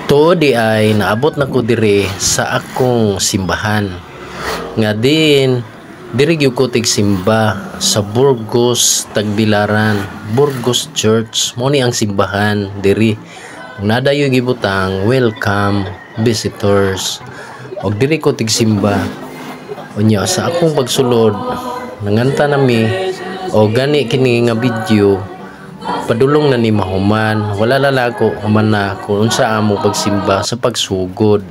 Tuod diay naabot na ko diri sa akong simbahan. Nga din diri gyud ko tigsimba sa Burgos, Tagbilaran, Burgos Church. Mo ni ang simbahan diri. Kung naa dayoy gibutang "Welcome visitors." Og diri ko tigsimba. Unya sa akong pagsulod, nanganta nami o gani kini nga video padulong na ni mahuman. Wala la ko human na kung unsa amo pagsimba sa pagsugod.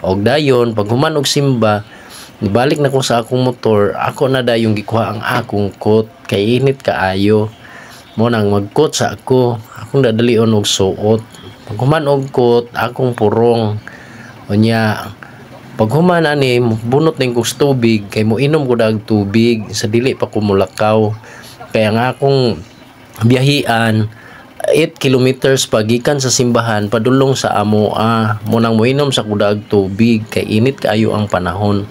Og dayon pag human og simba, nibalik na ko sa akong motor. Ako na dayong gikuha ang akong coat kay init kaayo. Mo nang mag-coat sa ako, akong dadalion og suot. Pag human og coat, akong purong. Unya paghuman ani, bunot ning kog tubig kay mo inom ko dag tubig sa dili pa ko mulakaw. Kaya nga akong biyahian 8 kilometers pagikan sa simbahan padulong sa amoa. Mo nang moinom sa kudag tubig kay init kaayo ang panahon.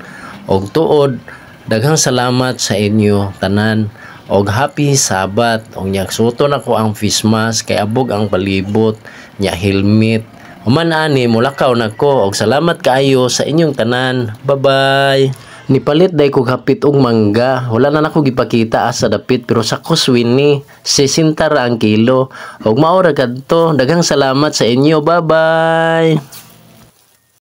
Og tuod, daghang salamat sa inyo tanan og happy Sabbath. Og nya suoton nako ang face mask kay abog ang palibot, nya helmet. Human ani, mulakaw na ko og salamat kaayo sa inyong tanan. Bye bye. Nipalit day kog hapit og mangga. Wala na nako gipakita asa dapit, pero sa kuswin ni 60 ra ang kilo. Og mao ra kadto. Daghang salamat sa inyo. Bye bye.